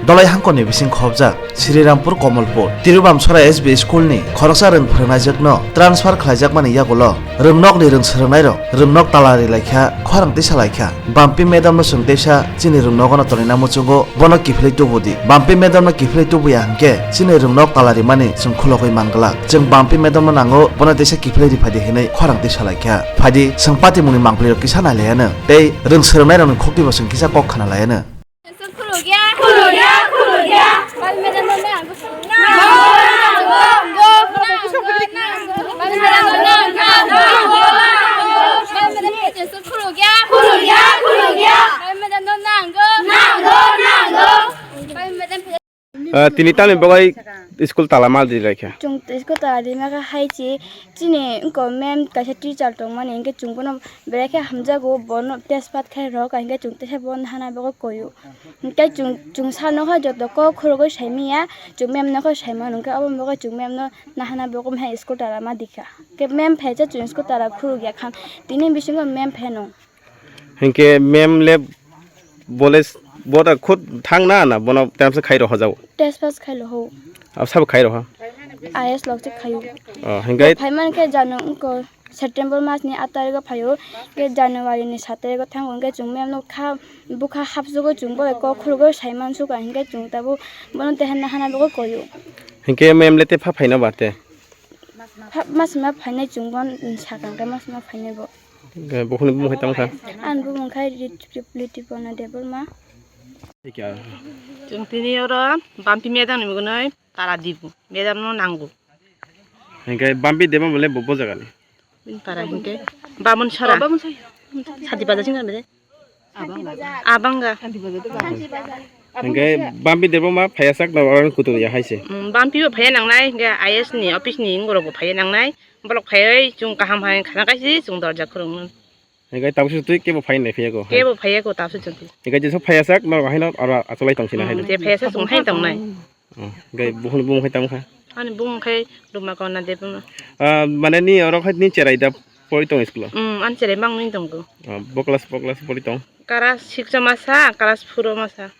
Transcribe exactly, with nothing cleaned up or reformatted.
Dolai hangkoni bising khobjak Srirampur Komolpur Tirubamsora S B school ni khoroksa rwng phwrwngnaijwkno transfer khlaijakmani yagulo rwngnokni rwng swrwngnairok rwngnok tala ri laikha, khorang tisa laikha. Bampi madam no chwng teisa chini rwngnogo no tonina muchungo bono kiphilwi tubu di. Bampi madam no kiphilwi tubu ya hwnkhe chini rwngnok tala rimani chwng khulogwi man glak. Chwng Bampi madam no nango bono teisa kiphilwi ri phai di hinwi khorang tisa laikha. Phai di chwng patimungni mangpili rok kisa nai laiya no tei rwng swrwngnairokni khukti bo chwng kisa kok khna laiya no. Khulugya, khulugya, khulugya. Bampi madam no nango. Nango, nango, nango. Bampi madam no nango. Nango, nango, nango. Bampi madam no khulugya, khulugya, khulugya. Bampi madam no nango. Nango, nango. Bampi madam Ah, tini tamni bagwi school tala ma di laikha? Chwng school tala di maka hai chi chini wngko ma'am kaisa teacher tongmani hwnkhe chwng bono belai khe hamjago, bono test pass khai rok, hwnkhe chwng teisa bono hana bagwi koyo. Hwnkhe chwng, chwng sir nokha joto kok khorogwi saimanya, chwng ma'am nokha saimano, hwnkhe aboni bagwi chwng ma'am no nahana bagwi hai school tala ma dikha. Hwnkhe ma'am phaisa chwng school tala khurukya kha, tini bisingo ma'am phano. Hinkhe ma'am le bole s-, bo da khud thang na, na bono tamsa khai roha jao. Test pass khai lo ho. Abo sabo khai roha. I A S lok chek khayo. Oh, hinkhe? Phai man khe janu wngko September mas ni aat tarikh o phaio. Ke January ni saat tarikh o thango, hinkhe chwng ma'am no kha, bukha hapsugo chwng bo ko khurgo sai man suka, hinkhe chwng tabo bono tehan na hana bogo koyo. Hinkhe ma'am le te pha phaino ba te? Pha, mas ma phainai chwng bon sakang khe mas ma phainai bo. Hwnkhe bukhukni bumung hai tamo kha? Ani bumung khai Rit-, Rit-, Ritipona Debbarma. Chwng tini oro Bampi madam ni mugwnwi tala dibu. Madam no nango. Hwnkhe Bampi Debbarma le bo, bo jaga ni? Bini para hwnkhe Bamon Sara. Sati Bajar sing khe. Abanga. Hingke Bampi Debbarma phaiya sak na oro kutung ya hai se. Mm, Bampi bo phaiya nangnai, hingke I A S ni office ni ngorok bo phaiya nangnai. Bolok phaiwi chung kaham hai khana kaisi chung dorja khurung. Hingke tabuk se twi kebo phai nai phaiya ko. Kebo phaiya ko tabuk se twi. Hingke jesa phaiya sak na haino oro acholai tong sina hai. Mm, je phaiya sak chung hai tongnai. Oh, hingke bukhukni bumung hai tamo kha? Ani bumung khai Ruma Kona Debbarma. Ah, mane ni oro khai ni cherai da pori tong school o? Mm, ani cherai mang ni tongo. Ah, bo class, bo class pori tong? Class six o masa, class four o masa.